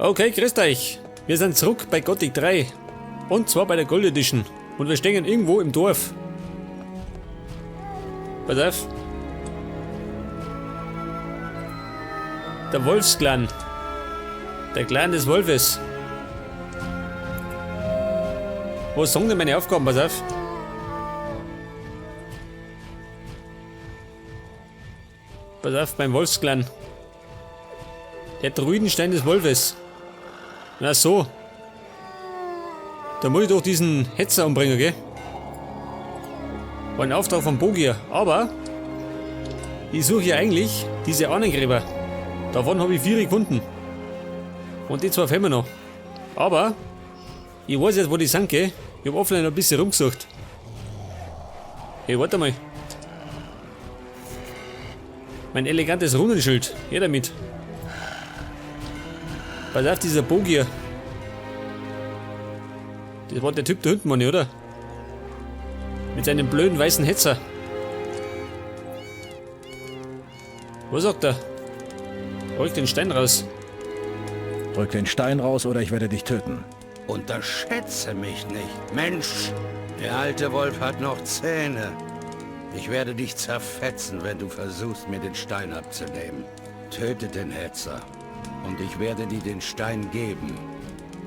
Okay, grüßt euch. Wir sind zurück bei Gothic 3. Und zwar bei der Gold Edition. Und wir stehen irgendwo im Dorf. Pass auf. Der Wolfsclan. Der Clan des Wolfes. Was sagen denn meine Aufgaben? Pass auf. Pass auf, beim Wolfsclan. Der Druidenstein des Wolfes. Na so. Da muss ich doch diesen Hetzer umbringen, gell? War ein Auftrag von Bogier. Aber ich suche ja eigentlich diese Ahnengräber. Davon habe ich 4 gefunden. Und die 2 fehlen mir noch. Aber ich weiß jetzt, wo die sind, gell? Ich hab offline ein bisschen rumgesucht. Hey, warte mal. Mein elegantes Runenschild. Her damit. Pass auf, dieser Bogier. Das war der Typ da hinten, meine ich, oder? Mit seinem blöden weißen Hetzer. Was sagt er? Rück den Stein raus. Rück den Stein raus oder ich werde dich töten. Unterschätze mich nicht. Mensch, der alte Wolf hat noch Zähne. Ich werde dich zerfetzen, wenn du versuchst, mir den Stein abzunehmen. Töte den Hetzer und ich werde dir den Stein geben.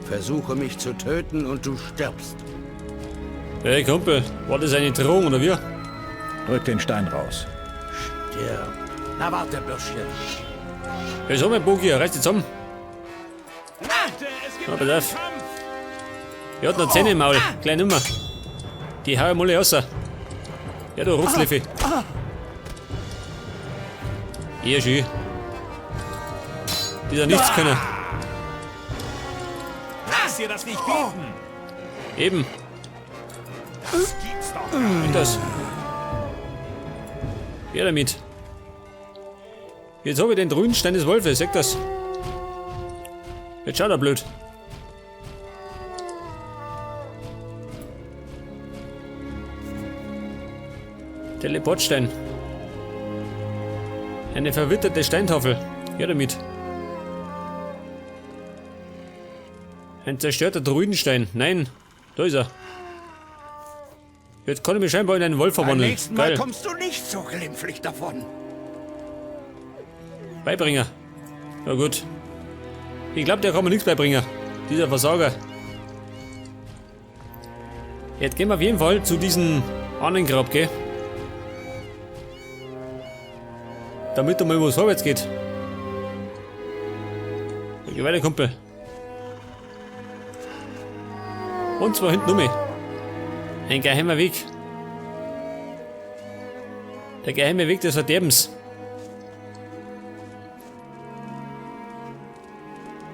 Versuche mich zu töten und du stirbst. Hey Kumpel, war das eine Drohung oder wie? Rück den Stein raus. Stirb. Na warte, Bürschchen. Hey, so mein Bogier, reiß dich zusammen. Na, pass auf. Er hat noch Zähne im Maul, kleine Nummer. Die hau ich mal raus. Ja, du Rutzliffi. Ja, schön. Dieser Nichtskönner. Lass dir das nicht bieten! Eben. Das gibt's doch gar nicht. Und das. Ja, damit. Jetzt hab ich den Druidenstein des Wolfes, seht das. Jetzt schaut er blöd. Teleportstein. Eine verwitterte Steintafel. Ja, damit. Ein zerstörter Druidenstein. Nein, da ist er. Jetzt kann ich mich scheinbar in einen Wolf Beim verwandeln. nächsten Mal Geil. kommst du nicht so glimpflich davon. Beibringer. Na gut. Ich glaub, der kann mir nichts beibringen. Dieser Versager. Jetzt gehen wir auf jeden Fall zu diesem Ahnengrab, gell? Damit da mal was vorwärts geht. Geh weiter, Kumpel. Und zwar hinten um. Ein geheimer Weg. Der geheime Weg des Verderbens.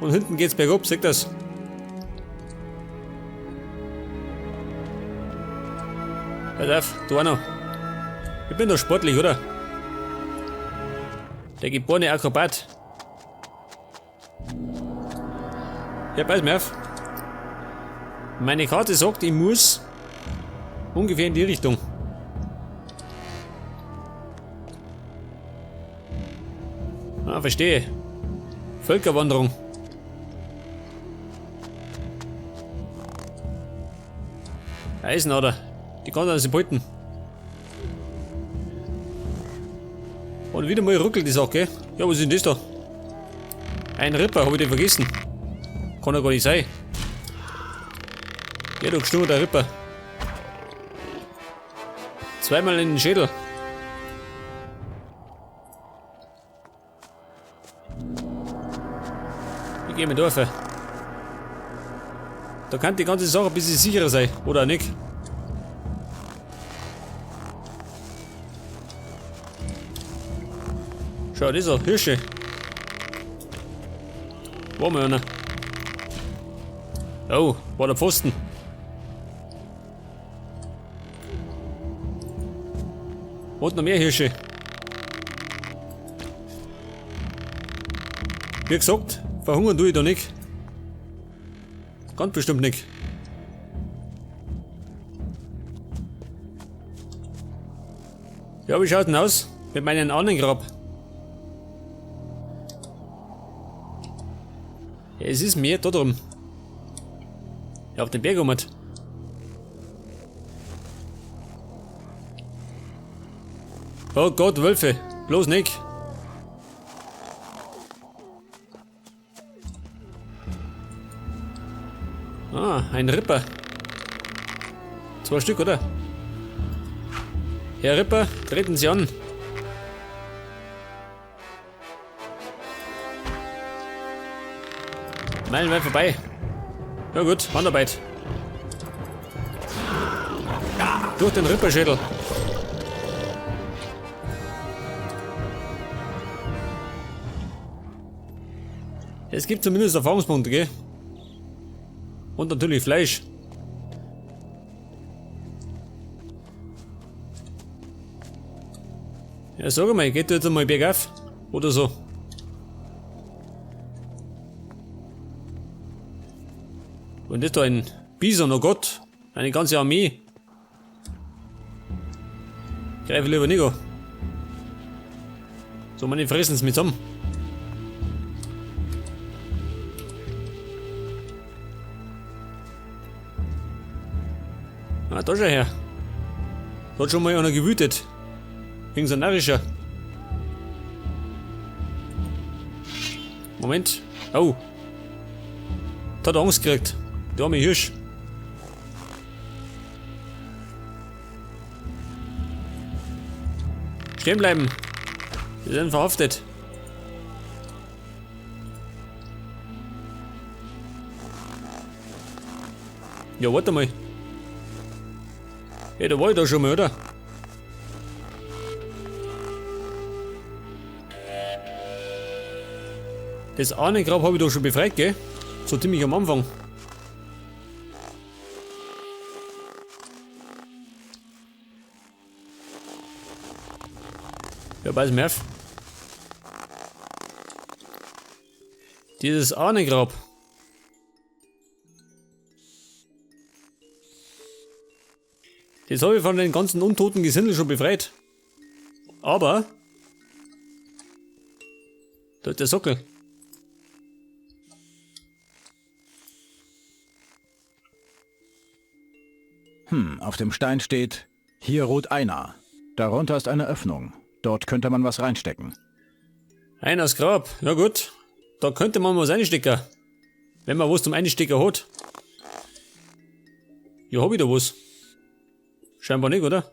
Und hinten geht's bergab, seht das? Pass auf, du auch noch. Ich bin doch sportlich, oder? Der geborene Akrobat. Ja, pass mir auf. Meine Karte sagt, ich muss ungefähr in die Richtung. Ah, verstehe. Völkerwanderung. Eisenader. Die kann man sich behalten. Und wieder mal ruckelt die Sache, gell? Ja, was ist denn das da? Ein Ripper, hab ich den vergessen. Kann ja gar nicht sein. Ja, du geschnurrter Ripper. Zweimal in den Schädel. Ich geh mit Dorf. Da kann die ganze Sache ein bisschen sicherer sein, oder nicht? Schau, das ist ein Hirsche. War mal einer. Oh, war der Pfosten. Und noch mehr Hirsche. Wie gesagt, verhungern tue ich da nicht. Ganz bestimmt nicht. Ja, wie schaut denn aus? Mit meinem Ahnengrab. Es ist mehr da drum. Ja, auf den Berg um. Oh Gott, Wölfe. Bloß nicht. Ah, ein Ripper. 2 Stück, oder? Herr Ripper, treten Sie an. Meilenweit vorbei. Na gut, Handarbeit. Durch den Ripperschädel. Es gibt zumindest Erfahrungspunkte, gell? Und natürlich Fleisch. Ja, sag mal, geht jetzt einmal bergauf. Oder so. Und ist da ein Bison, oh Gott. Eine ganze Armee. Greife lieber nicht an. So, meine fressen es mit zusammen. Ah, da schau her. Da hat schon mal einer gewütet. Irgend so ein narrischer. Moment. Au. Da hat er Angst gekriegt. Der arme Hirsch. Stehen bleiben. Wir sind verhaftet. Ja, warte mal. Ja, da war ich da schon mal, oder? Das Ahnengrab hab ich doch schon befreit, gell? So ziemlich am Anfang. Ja, pass mir auf. Dieses Ahnengrab. Das hab ich von den ganzen untoten Gesindel schon befreit. Aber da ist der Sockel. Auf dem Stein steht, hier ruht Einar. Darunter ist eine Öffnung. Dort könnte man was reinstecken. Einars Grab, ja gut. Da könnte man was reinstecken. Wenn man was zum Einstecken hat. Ja, hab ich da was? Scheinbar nicht, oder?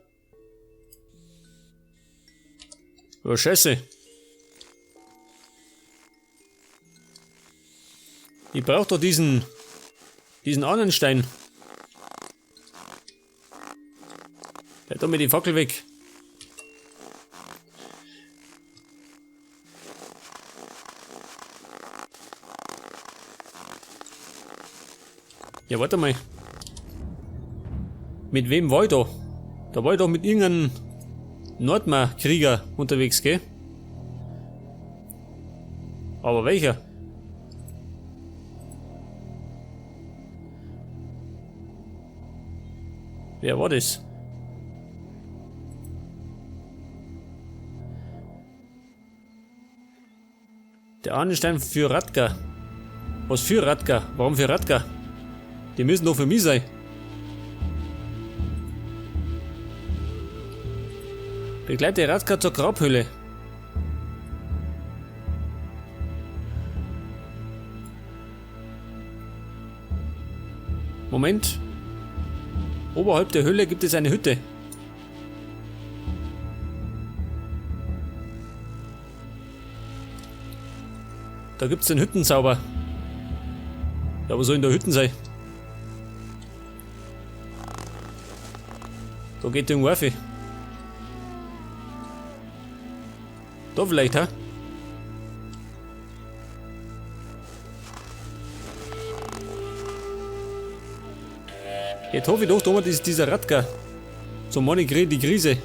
Oh, Scheiße. Ich brauch doch diesen anderen Stein. Der hat mir die Fackel weg. Ja, warte mal. Mit wem war ich da? Da war ich doch mit irgendeinem Nordmar-Krieger unterwegs, gell? Aber welcher? Wer war das? Der Ahnenstein für Radka. Was für Radka? Warum für Radka? Die müssen doch für mich sein. Begleite Radka zur Grabhöhle. Moment. Oberhalb der Höhle gibt es eine Hütte. Da gibt's den Hüttenzauber. Ja, wo soll denn der Hütten sein? Da geht irgendwo auf. Da vielleicht, hä? Jetzt hoffe ich doch, da ist dieser Radka. So meine ich die Krise.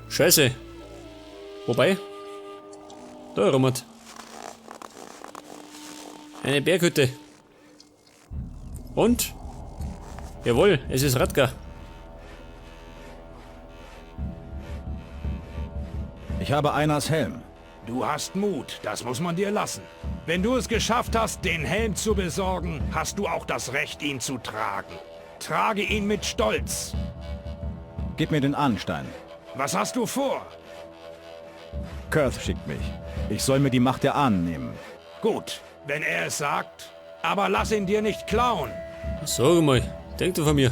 Scheiße. Wobei? Da, Robert. Eine Berghütte. Und? Jawohl, es ist Radka. Ich habe Einars Helm. Du hast Mut, das muss man dir lassen. Wenn du es geschafft hast, den Helm zu besorgen, hast du auch das Recht, ihn zu tragen. Trage ihn mit Stolz. Gib mir den Ahnenstein. Was hast du vor? Kurth schickt mich. Ich soll mir die Macht der Ahnen nehmen. Gut, wenn er es sagt. Aber lass ihn dir nicht klauen. Sag mal, denk du von mir.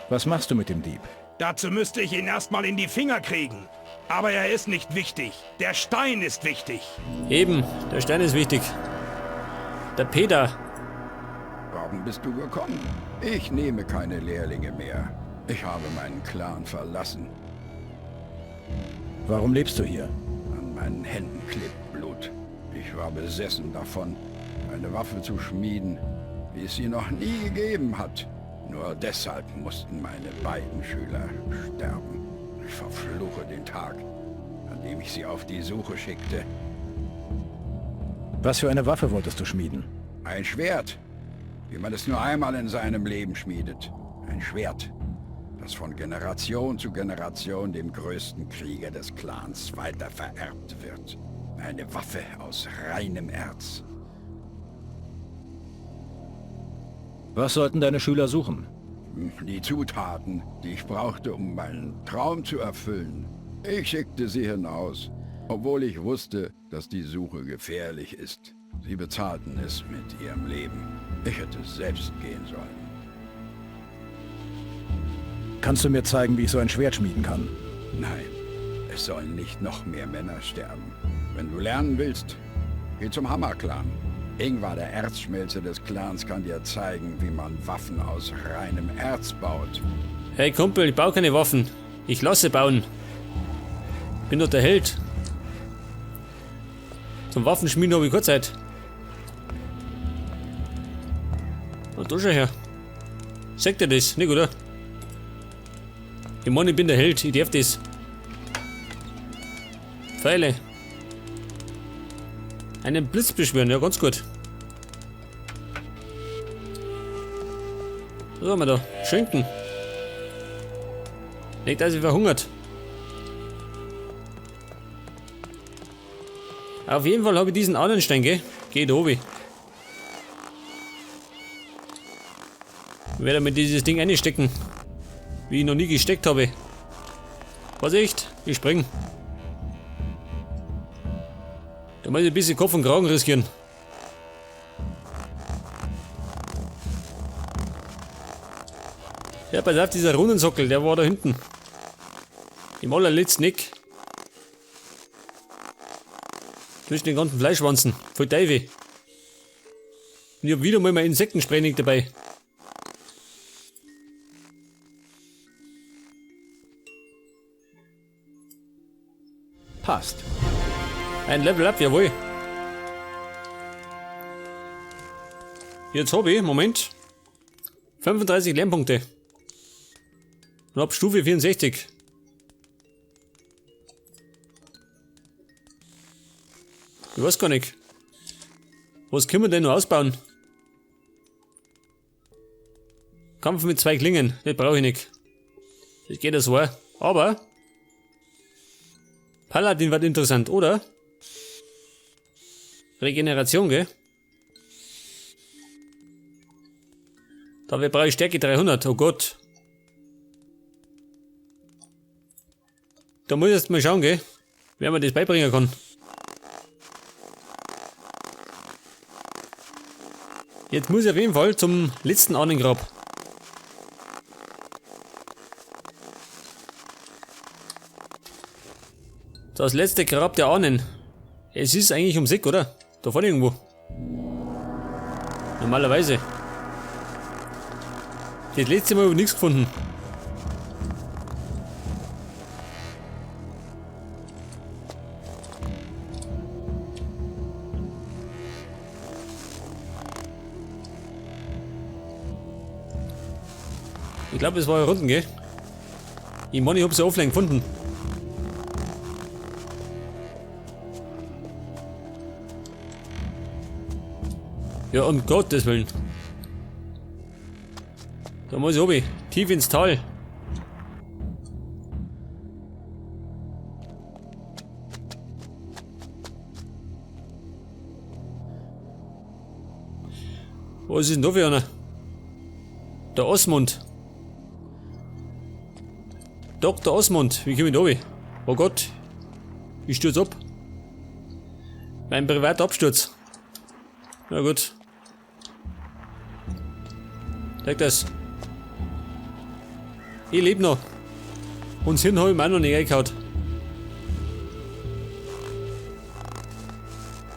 Was machst du mit dem Dieb? Dazu müsste ich ihn erstmal in die Finger kriegen. Aber er ist nicht wichtig. Der Stein ist wichtig. Eben, der Stein ist wichtig. Der Peter. Warum bist du gekommen? Ich nehme keine Lehrlinge mehr. Ich habe meinen Clan verlassen. Warum lebst du hier? An meinen Händen klebt Blut. Ich war besessen davon, eine Waffe zu schmieden, wie es sie noch nie gegeben hat. Nur deshalb mussten meine beiden Schüler sterben. Ich verfluche den Tag, an dem ich sie auf die Suche schickte. Was für eine Waffe wolltest du schmieden? Ein Schwert, wie man es nur einmal in seinem Leben schmiedet. Ein Schwert, das von Generation zu Generation dem größten Krieger des Clans weiter vererbt wird. Eine Waffe aus reinem Erz. Was sollten deine Schüler suchen? Die Zutaten, die ich brauchte, um meinen Traum zu erfüllen. Ich schickte sie hinaus, obwohl ich wusste, dass die Suche gefährlich ist. Sie bezahlten es mit ihrem Leben. Ich hätte selbst gehen sollen. Kannst du mir zeigen, wie ich so ein Schwert schmieden kann? Nein, es sollen nicht noch mehr Männer sterben. Wenn du lernen willst, geh zum Hammerclan. Ingvar, der Erzschmelzer des Clans, kann dir zeigen, wie man Waffen aus reinem Erz baut. Hey Kumpel, ich baue keine Waffen. Ich lasse bauen. Bin doch der Held. Zum Waffenschmieden habe ich keine Zeit. Und da schau her. Sagt er das, nicht oder? Ich meine, ich bin der Held, ich darf das. Pfeile. Einen Blitz beschwören, ja ganz gut. Was haben wir da? Schinken. Nicht, dass ich verhungert. Auf jeden Fall habe ich diesen Ahnenstein, gell? Geht obi. Ich werde mir dieses Ding einstecken. Wie ich noch nie gesteckt habe. Vorsicht, ich spring. Da muss ich ein bisschen Kopf und Kragen riskieren. Ja, pass auf, dieser Runensockel, der war da hinten. Im allerletzten Eck. Zwischen den ganzen Fleischwanzen. Voll Teufel. Und ich hab wieder mal mein Insektenspray nicht dabei. Passt. Ein Level Up, jawohl. Jetzt hab ich, Moment, 35 Lernpunkte. Und hab Stufe 64. Ich weiß gar nicht. Was können wir denn noch ausbauen? Kampf mit 2 Klingen, das brauche ich nicht. Das geht ja so. Aber Paladin wird interessant, oder? Regeneration, gell? Da brauche ich Stärke 300, oh Gott. Da muss ich erst mal schauen, gell? Wer mir das beibringen kann. Jetzt muss ich auf jeden Fall zum letzten Ahnengrab. Das letzte Grab der Ahnen. Es ist eigentlich ums Eck, oder? Da vorne irgendwo. Normalerweise. Das letzte Mal hab ich nichts gefunden. Ich glaub, es war hier unten, gell? Ich meine, ich hab's ja offline gefunden. Ja, um Gottes Willen. Da muss ich runter. Tief ins Tal. Was ist denn da für einer? Der Osmund. Dr. Osmund, wie komme ich da runter? Oh Gott, ich stürz ab. Mein privater Absturz. Na gut. Sag das. Ich lebe noch. Und das Hirn habe ich mir auch noch nicht reingehauen.